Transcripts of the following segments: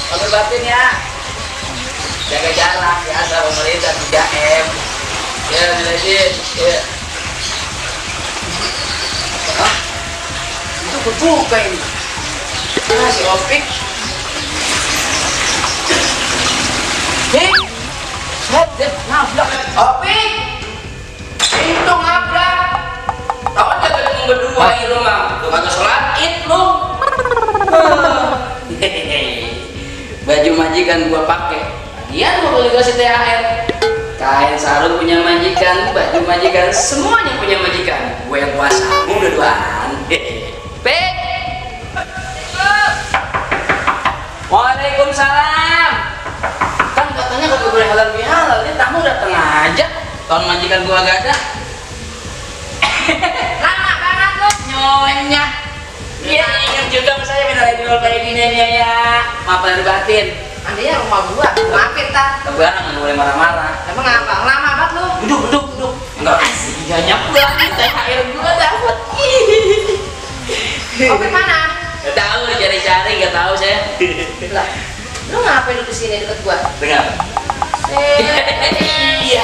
Hampir batin ya, jaga jarak biasa pemerintah 3M ya, jelasin ya. Hah? Itu kebuka ini si Opik. Hei, lihat ngablak Opik, itu ngablak. Tahu aja ketemu berdua di rumah, tuh kata sholat id lu. Baju majikan gua pakai, dia gua boleh kasih THR. Kain sarung punya majikan, baju majikan, semuanya punya majikan. Gue yang kuasa, udah duaan. Pek. Waalaikumsalam. Kan katanya kagak boleh halal bihalal, ini tamu datang aja. Tahun majikan gua gak ada. Lama banget lu nyonya. Iya, ingat juga sama saya minta lagi dulu kayak gini ya. Maaf lahir batin. Andinya rumah gua, maafin tak. Kebarang nggak boleh marah-marah. Emang apa? Lama banget lu. Duduk. Enggak sih, jangan pulang kita THR gua dapat. Opik mana? Gak tahu, cari-cari gak tahu saya. Lah, lu ngapain lu kesini deket gua? Dengar. Iya.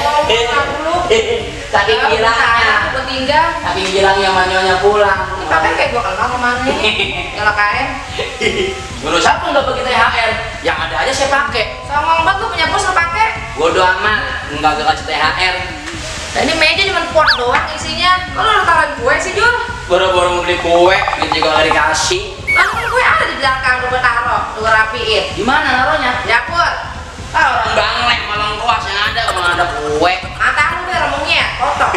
Saking bilangnya, saking bilangnya manyonya pulang. Pakai kayak gua kenal kemana nih? Kalau kain. Menurut siapa nggak pakai THR? Yang ada aja saya pakai. Sama obat lu punya bos lu pakai? Bodo amat, nggak kasih THR. Nah, ini meja cuma pot doang isinya. Kalau lu taruhin kue sih Jul? Boro-boro mau beli kue, gitu juga nggak dikasih. Lalu kue ada di belakang, lu taruh, lu rapiin. Gimana naruhnya? Dapur. Ah, orang banglek malang kuas yang ada kue. Mata lu deh remungnya, kotor.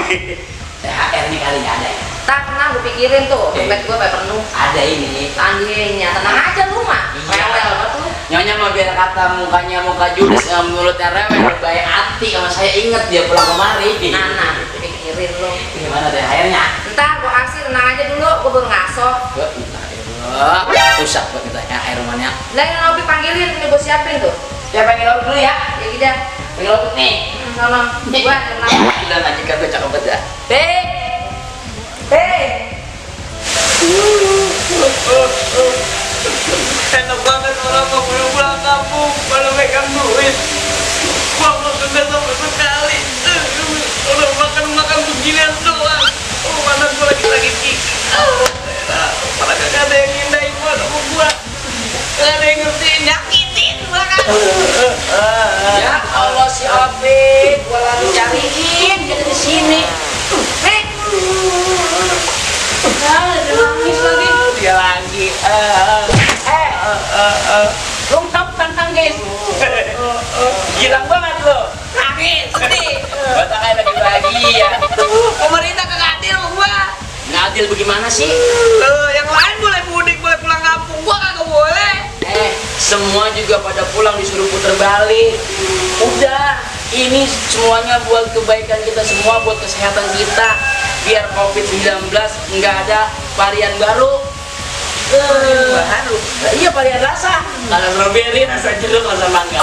THR nih kali ada ya? Tak pernah gue pikirin tuh, dompet gue penuh. Ada ini. Tandinya, tenang aja lu mah. Rewel betul. Nyonya mau biar kata mukanya muka judes, mulutnya rewel, baik hati sama saya inget dia pulang kemari. Nah, pikirin lu. Gimana THR-nya? Ntar gue kasih, tenang aja dulu, gue baru ngaso. Rusak buat kita THR rumahnya. Lah yang Obi panggilin, ini gue siapin tuh. Saya panggil Obi dulu ya. Ya gitu. Panggil Obi nih. Tolong. Gua tenang. Udah majikan gue cakep banget ya. Enak banget orang mau pulang kampung kalau megang duit. Gua mau kagak sama sekali. Udah makan beginian doang. Oh, mana gua lagi kick. Malah kagak ada yang ngindahin gua sama gua. Kagak ada yang ngertiin, nyakitin banget. Ya Allah si Opik, gua lagi cariin kita di sini. Nangis lagi. Dia lagi. Lu tantang guys. Gilang banget lo. Nangis sedih. Batak kayak lagi bahagia. Pemerintah kagak adil sama gua. Nggak adil bagaimana sih? Yang lain boleh mudik, boleh pulang kampung, gua kagak boleh. Semua juga pada pulang disuruh puter balik. Udah, ini semuanya buat kebaikan kita semua, buat kesehatan kita. Biar COVID-19 nggak ada varian baru. Baru. Iya, varian rasa. Rasa strawberry, rasa jeruk, rasa mangga.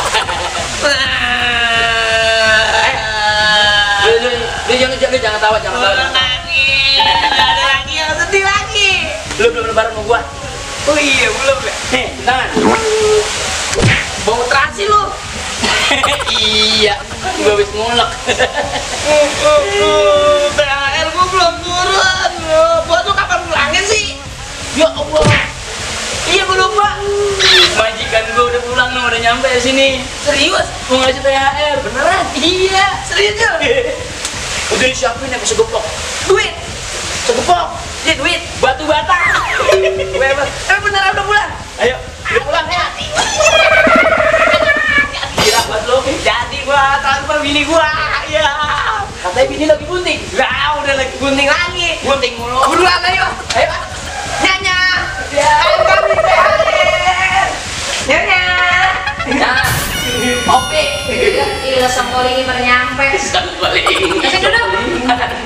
Lu jangan tawa, jangan tawa. Nangis. Ada lagi yang sedih lagi. Lu belum lebaran sama gua. Oh iya, belum ya? Tangan. Bau terasi lu. Iya, gua habis ngulek. THR gua belum turun. Buat ini apa segepok? Duit. Segepok. Ya duit. Batu bata. Beneran udah pulang. Ayo, udah pulang ya. Dirawat lo. Jadi gua transfer bini gua. Ya. Katanya bini lagi bunting. Lah, udah lagi gunting lagi. Bunting mulu. Buruan ayo. Ayo. Nyanya. Ya. Ayo kami THR. Nyanya. Nah. Oke. Iya, semboling bernyampe. Semboling. Kasih duduk.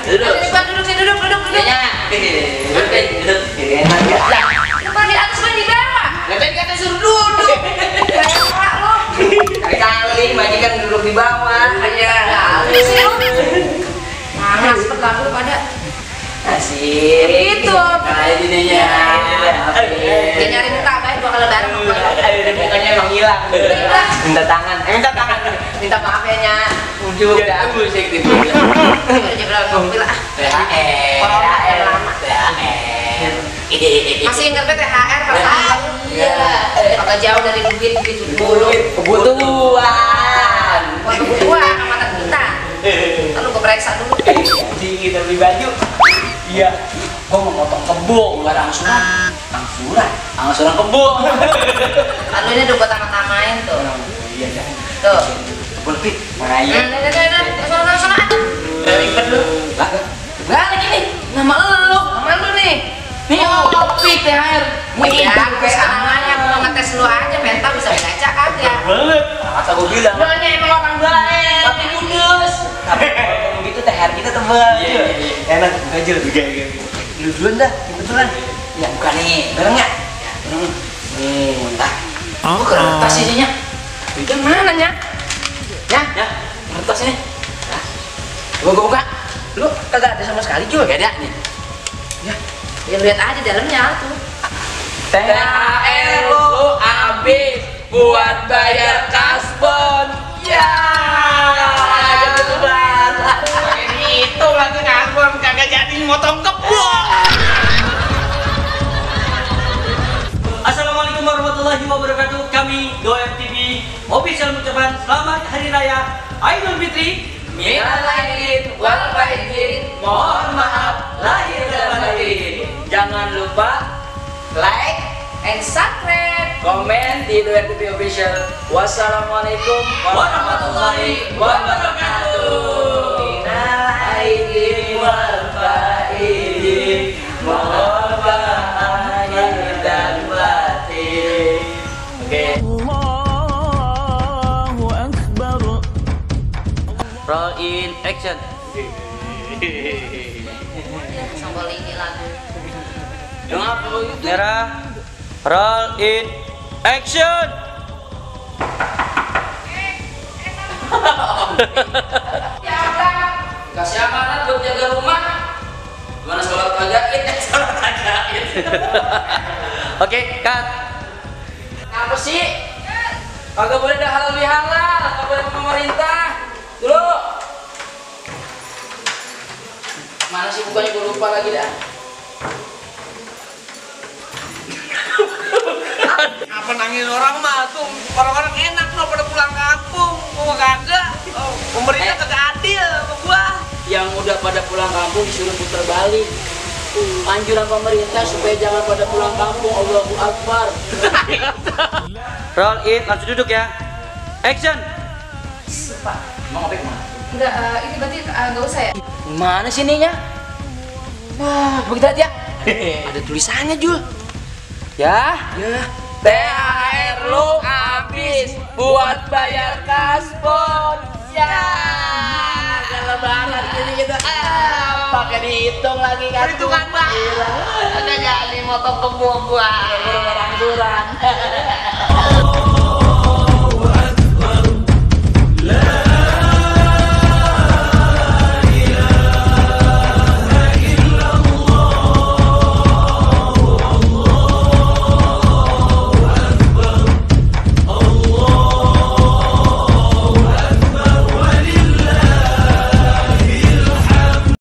Duduk. Duduk. Kayaknya. Duduk. Enak ya. Bukan di atas, bukan di bawah. Katanya kata suruh duduk. Pak lo. Kali-kali majikan duduk di bawah. Iya. Ini sih lo. Mana cepet lagu pada. Asik. Gitu. Kayak gininya. Dia nyari muka baik gua kalau bareng sama gua. Mukanya emang hilang. Minta tangan. Minta tangan. Minta maaf ya, Nya. Ujuk. Ya, musik di Udah jam berapa ngopi lah. THR. Corona udah lama. THR. Masih ingat THR kalau tahu. Iya. Agak jauh dari duit dulu. Kebutuhan. Bukan kebutuhan sama anak kita. Lalu gua periksa dulu. Jadi kita beli baju. Iya. Gua mau motong kebo. Buat angsuran. Angsuran kebo. Lalu ini udah gua tama-tamain tuh. Iya, jangan. Tuh. Kebo lebih. Makanya. Sana. Ribet lu. Lah, balik ini. Nama lu nih. Nih kopi THR. Ya, gue namanya mau ngetes lu aja, mental bisa baca kagak. Banget. Kata gua bilang. Nyonya emang orang baik. Tapi kudus. Kalau gitu THR kita tebal. Iya. Enak, gajil. Lu duluan dah, kebetulan. Ya bukan nih. Bareng nggak? Muntah. Oh, kertas isinya. Itu mana nya? Ya, kertas ini. Nah, gua buka. Lu kagak ada sama sekali juga. Gak ada nih. Ya lihat aja dalamnya tuh. THR lu habis buat bayar kasbon. Ya, kebetulan. Itu lagi nganggur kagak jadi motong kebun. Assalamualaikum warahmatullahi wabarakatuh. Kami Doer TV official mengucapkan selamat hari raya Idul Fitri. Minal aidin wal faizin. Mohon maaf lahir dan batin. Jangan lupa like, And subscribe. komen di Doer TV Official. Wassalamualaikum warahmatullahi wabarakatuh. Minal aidin wal faizin. Mohon maaf lahir dan batin. Oke. Roll in action. Sambal ini lagu. Yang apa begitu? Merah. Roll in action. Kasih amanat buat jaga rumah. Gimana sholat kagak id? Sholat kagak id. Oke, cut. Apa sih? Kagak boleh ada halal bihalal, kagak boleh pemerintah. Dulu. Mana sih bukannya gue lupa lagi dah. Apa nangis orang mah tuh orang-orang enak loh pada pulang kampung. Gua kagak. Oh, pemerintah kagak adil sama gua. Yang udah pada pulang kampung disuruh putar balik. Anjuran pemerintah supaya jangan pada pulang kampung. Allahu Akbar. Roll in, langsung duduk ya. Action. Pak. Mau ngopek mana? Enggak, ini berarti enggak usah ya? Mana sih ininya? Wah, begitu aja. Ada tulisannya Jul. Ya. THR lu habis buat bayar kasbon. Ya. Lebaran gini gitu. Pakai dihitung lagi kan. Perhitungan, Bang. Ada jadi motong kebo gua. Kurang-kurang.